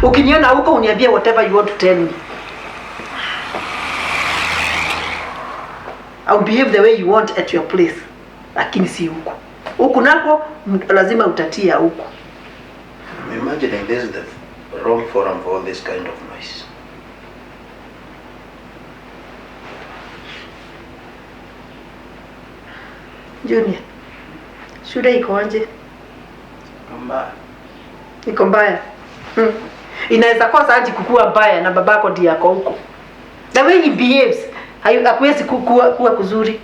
Ukiniona huko uniambie whatever you want to tell me. I'll behave the way you want at your place. Lakini si huku. Huku nako lazima utatia huku. I'm imagining this is the wrong forum for all this kind of noise. Junior, shule iko aje? Mbaya. Iko mbaya. Inaweza kosa aje kukua mbaya na babako ndiye ako huko. The way he behaves, hakuwezi kuwa kuzuri.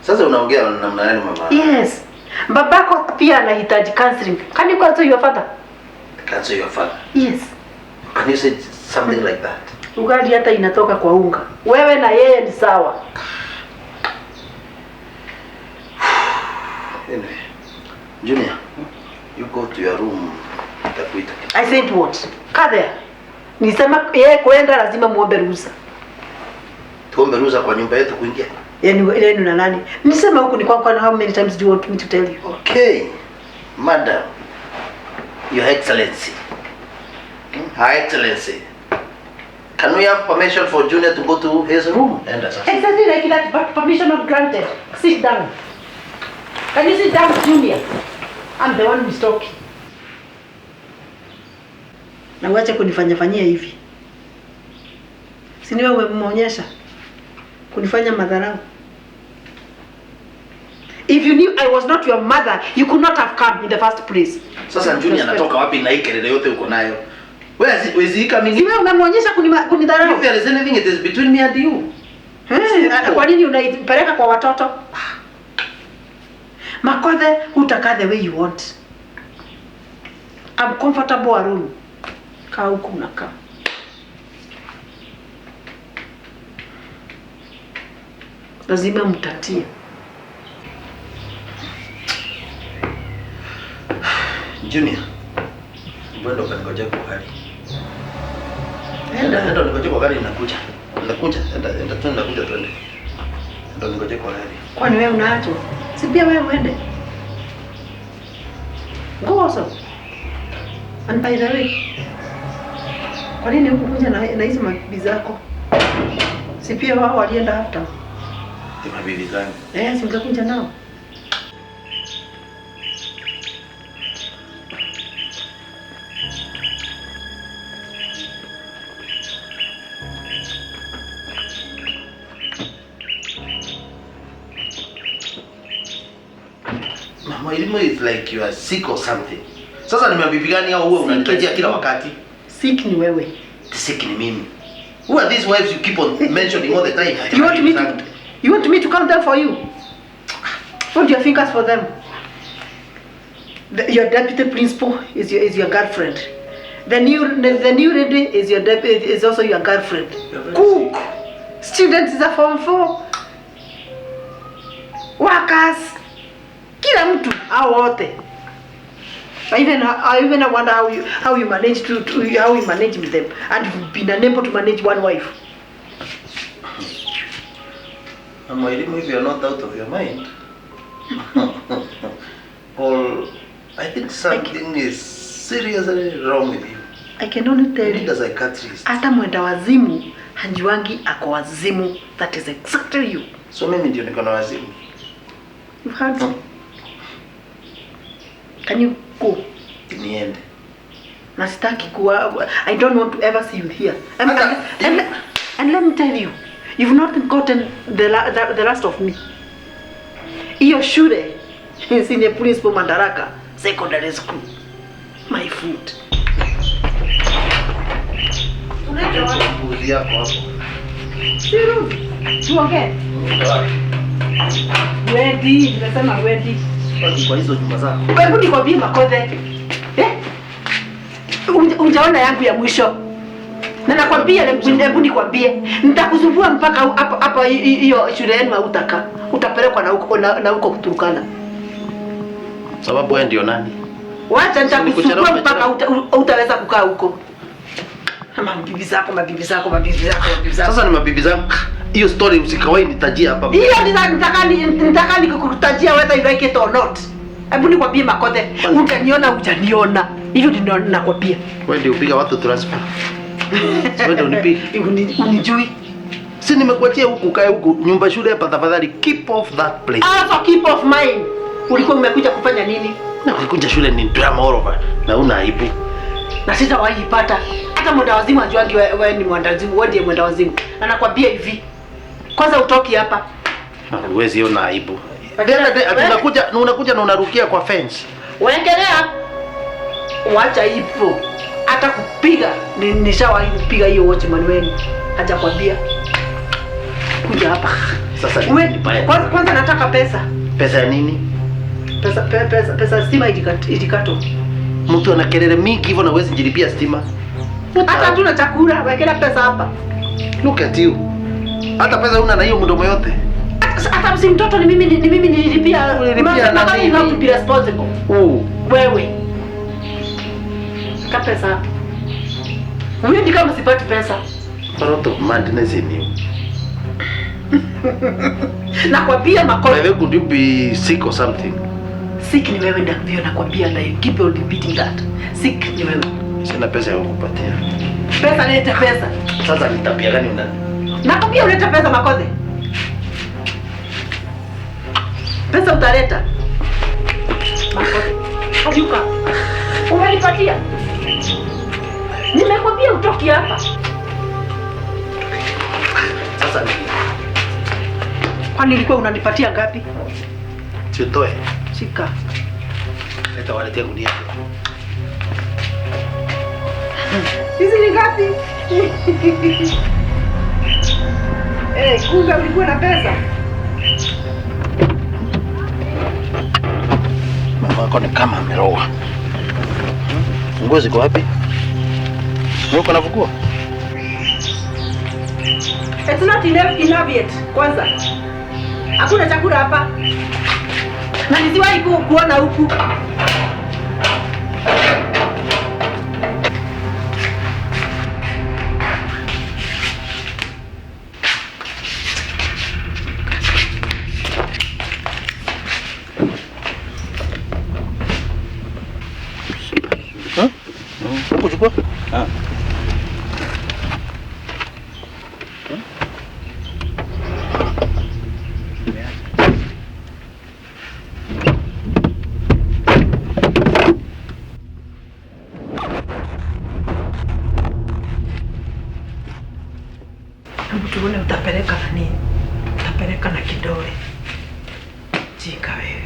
Sasa unaongea namna gani mama? Yes. Babako pia anahitaji counseling. Can you counsel your father? Cancel your father. Yes. Can you say something like that? Ugali hata inatoka kwa unga. Wewe na yeye ni sawa. Anyway, Junior, you go to your room. Nitakuita. I said what? Kaa there. Nisema yeye kwenda lazima muombe ruhusa. Tuombe ruhusa kwa nyumba yetu kuingia. Yaani yenu na nani? Nisema huku ni kwako, how many times do you want me to tell you? Okay, madam, your excellency, her excellency, can we have permission for Junior to go to his room? Enda sasa. Exactly like that, but permission not granted. Sit down. Can you sit down, Junior? I'm the one who is talking. Na uache kunifanya fanyia hivi. Si ni wewe umemwonyesha kunifanya madharau. If you knew I was not your mother, you could not have come in the first place. Sasa Junior anatoka wapi na hii kelele yote uko nayo? Where is he coming Si in? wewe umemwonyesha kunidharau. If there is anything, it is between me and you. Kwa nini unaipeleka kwa watoto? Makothe, hutakaa the way you want. I'm comfortable alone. Kaa huku unakaa. Lazima mtatie. Junior, mbona ukaningojea kwa gari? Enda, enda ningoje kwa gari, nakuja. Nakuja, enda, enda tu nakuja twende. Enda ningoje kwa gari. Kwani wewe unaachwa? Si pia wewe uende. Go also. And by the way, kwa nini hukukuja na hizo mabibi zako? Si pia wao walienda after. Ni mabibi zangu. Si ungekuja nao. Mama Irimo is like you are sick or something. Sasa ni mabibi gani hao huwa unanitajia kila wakati? Sick ni wewe. Sick ni mimi. Who are these wives you keep on mentioning all the time? You want me to count them for you? Put your fingers for them. Your deputy principal is your girlfriend. The new lady is your deputy, is also your girlfriend. Cook. Students is a form 4. Workers. Kila mtu hao wote. I even wonder how you manage to how you manage with them, and you've been unable to manage one wife. Mama Irimo, if you are not out of your mind, or I think something is seriously wrong with you. I can only tell You need you. a psychiatrist. Hata mwenda wazimu hajuangi ako wazimu. That is exactly you. So mimi ndio niko na wazimu. You've heard me. Can you go? Niende. Na sitaki kuwa, I don't want to ever see you here. And let me tell you, you've not gotten the last of me. Hiyo shule, senior principal Madaraka Secondary School. My food. Mbuzi yako hapo. Sirudi. Tuongee. Wedi, nimesema wedi. Kwa hizo nyumba zako. Hebu nikwambie Makothe. Unjaona yangu ya mwisho. Na nakwambia, hebu nikwambie, nitakusumbua mpaka hapa hiyo shule yenu hautaka. Utapelekwa na huko Turkana. Sababu wewe ndio nani? Wacha nitakusumbua Nikuchelewa, mpaka utaweza kukaa huko. Mabibi zako, mabibi zako, mabibi zako, mabibi zako. Sasa ni mabibi zangu. Hiyo story usikawahi nitajia hapa. Hiyo nitaka nikukutajia whether you like it or not. Hebu nikwambie Makothe, utaniona hujaniona. Hivyo ndio nakwambia. Wewe ndio upiga watu transfer. Wewe ndio unipiga. Unijui. Si nimekuachia huku kae huku nyumba shule hapa, tafadhali keep off that place. Also keep off mine. Ulikuwa umekuja kufanya nini? Na kulikuja shule ni drama all over. Na una aibu. Na sitawahi ipata. Hata mwenda wazimu hajuangi wewe ni mwenda wazimu, wewe ndiye mwenda wazimu. Na nakwambia hivi. Kwanza utoki hapa. Huwezi ona aibu. Unakuja unakuja na unarukia kwa fence. Waendelea. Wacha hivyo. Hata kupiga nishawahi kupiga hiyo watchman wenu. Hajakwambia. Kuja hapa. Sasa kwanza nataka pesa. Pesa ya nini? Pesa stima ilikatwa. Mtu ana kelele mingi hivyo na huwezi jilipia stima. Hata hatuna chakula, wekela pesa hapa. Look at you. Hata pesa huna na hiyo mdomo yote. Hata si mtoto ni mimi nililipia. Ulilipia na mimi. You have to be responsible. Wewe. Ka pesa hapa. Wewe ndi kama sipati pesa. A lot of madness in you. Nakwambia Makothe. Wewe could you be sick or something? Sick ni wewe ndio nakwambia, na you keep on repeating that. Sick ni wewe. Sina pesa ya kukupatia. Pesa, lete pesa. Sasa ni tabia gani una? Nakwambia ulete pesa Makothe. Pesa utaleta. Makothe. Ayuka. Umenipatia. Nimekwambia utoki hapa. Sasa ni kwani ulikuwa unanipatia ngapi? Sitoe. Shika. Leta walete gunia. Hizi ni ngapi? Kumbe ulikuwa na pesa. Mama yako ni kama ameroa. Nguo ziko wapi? Wewe uko na funguo? It's not enough yet. Kwanza. Hakuna chakula hapa. Na nisiwahi kuona huku. Kuchukua? Ah. Hebu tuone utapeleka na nini? Utapeleka na kidole. Jika wewe.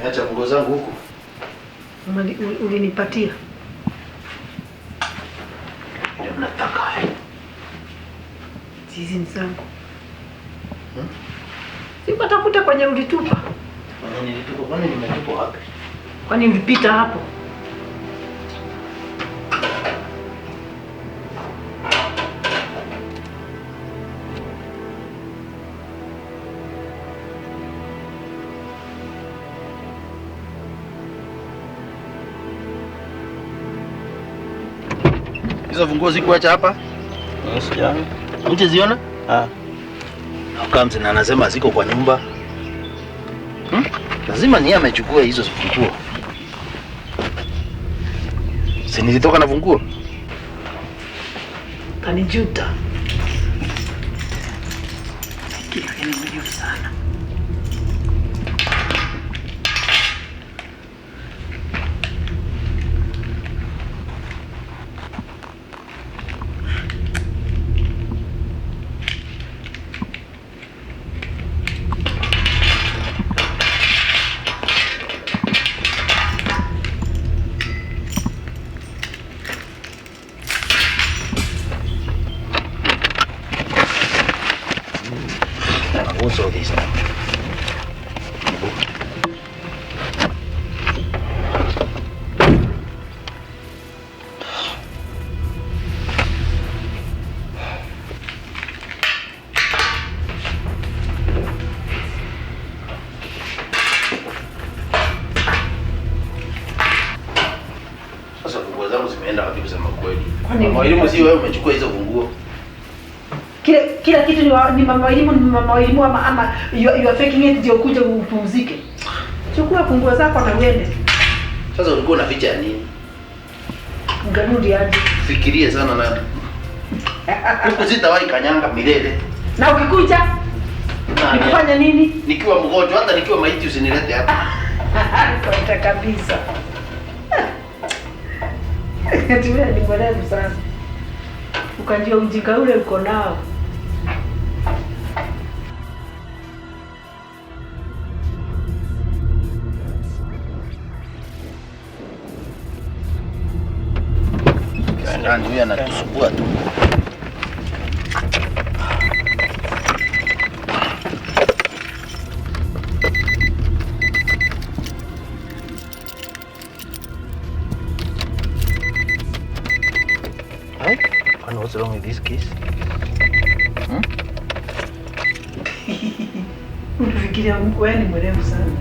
Acha nguo zangu huku. Ulinipatia. Ndio mnataka. Hizi ni zangu. Sikutafuta kwenye ulitupa. Kwani nilitupa? Kwani nimetupa wapi? Kwani nilipita hapo? Hizo funguo zikuacha hapa? Sijaona. Mcheziona? Ah. Comes na anasema ziko kwa nyumba. Lazima ni amechukua hizo funguo. Si nilitoka na funguo? Kanijuta. Kila ni mrefu sana. What's all this now? funguo zangu zimeenda wapi kusema kweli? Kwani Mwalimu, si wewe umechukua hizo funguo? Kila kitu ni mama elimu, ni mama elimu ama you are faking it ndio ukuje upumzike. Chukua funguo zako na uende. Sasa ulikuwa unaficha ya nini? Ungerudi aje? Fikirie sana na huku sitawahi kanyanga milele. Na ukikuja nikufanya nini? Nikiwa mgonjwa, hata nikiwa maiti usinilete hapa. Kwenda kabisa. Ati wewe ni mwerevu sana. Ukajua ujinga ule uko nao. Nani huyu anatusumbua tu? Hey, what's wrong with this case? Unafikiria wewe ni mwerevu sana.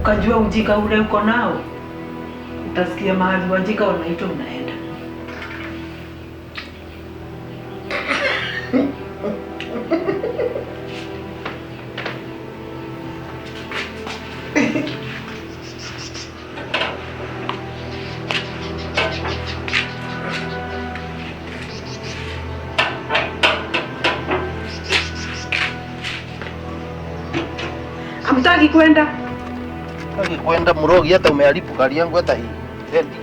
Ukajua ujinga ule uko nao. Utasikia mahali wajinga wanaitwa unaenda. Hamtaki kwenda? Hataki kwenda mrogi, hata umeharibu gari yangu hata hii. Endi.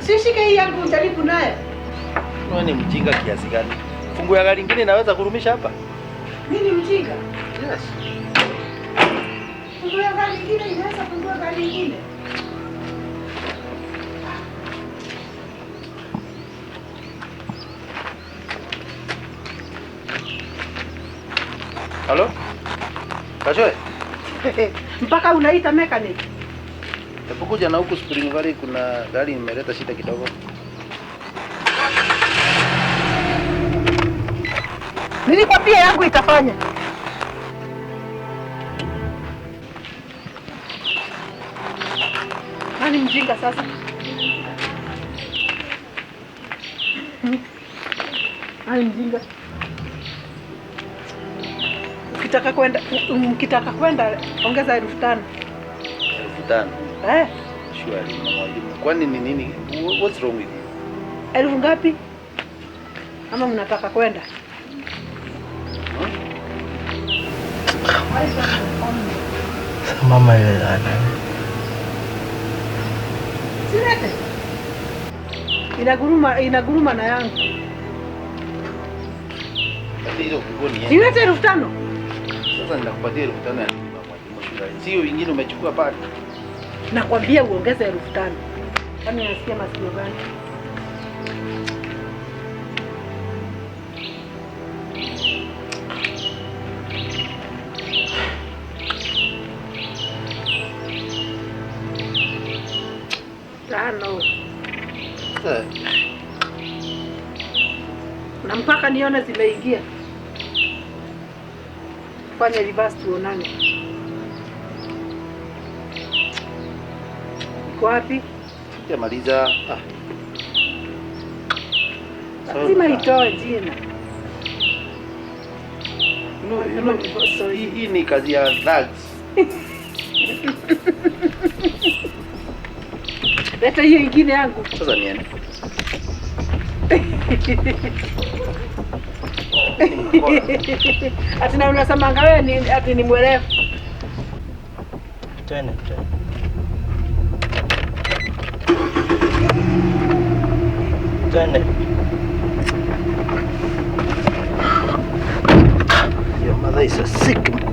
Sishike hii yangu ujaribu naye. Wewe ni mjinga kiasi gani? Funguo ya gari nyingine inaweza kurumisha hapa? Mimi ni mjinga? Yes. Funguo ya gari nyingine inaweza fungua gari nyingine. Halo? Kachoe? Mpaka unaita mechanic. Hebu kuja na huku Spring Valley kuna gari imeleta shida kidogo. Nilikwambia yangu itafanya. Nani mjinga sasa? Nani mjinga? Ukitaka kwenda ongeza 5,000. 5,000? Eh. Surely mwalimu. Kwani ni nini? What's wrong with you? 1,000 ngapi? Ama mnataka kwenda? Mama ile ana. Silete. Inaguruma na yangu. Hizo funguo ni. Silete 5,000. Sasa nitakupatia 5,000 ya nini mwalimu shule? Sio wengine umechukua pale. Nakwambia uongeze 5,000. Kwani unasikia masikio gani? Tano. Na mpaka nione zimeingia. Fanya reverse tuonane. Iko wapi? Sijamaliza. Lazima itoe jina. No, hii ni kazi ya thugs. Leta hiyo ingine yangu. Sasa niende. Ati na unasemanga wewe ni ati ni mwerevu. Twende. Twende. Your mother is a sick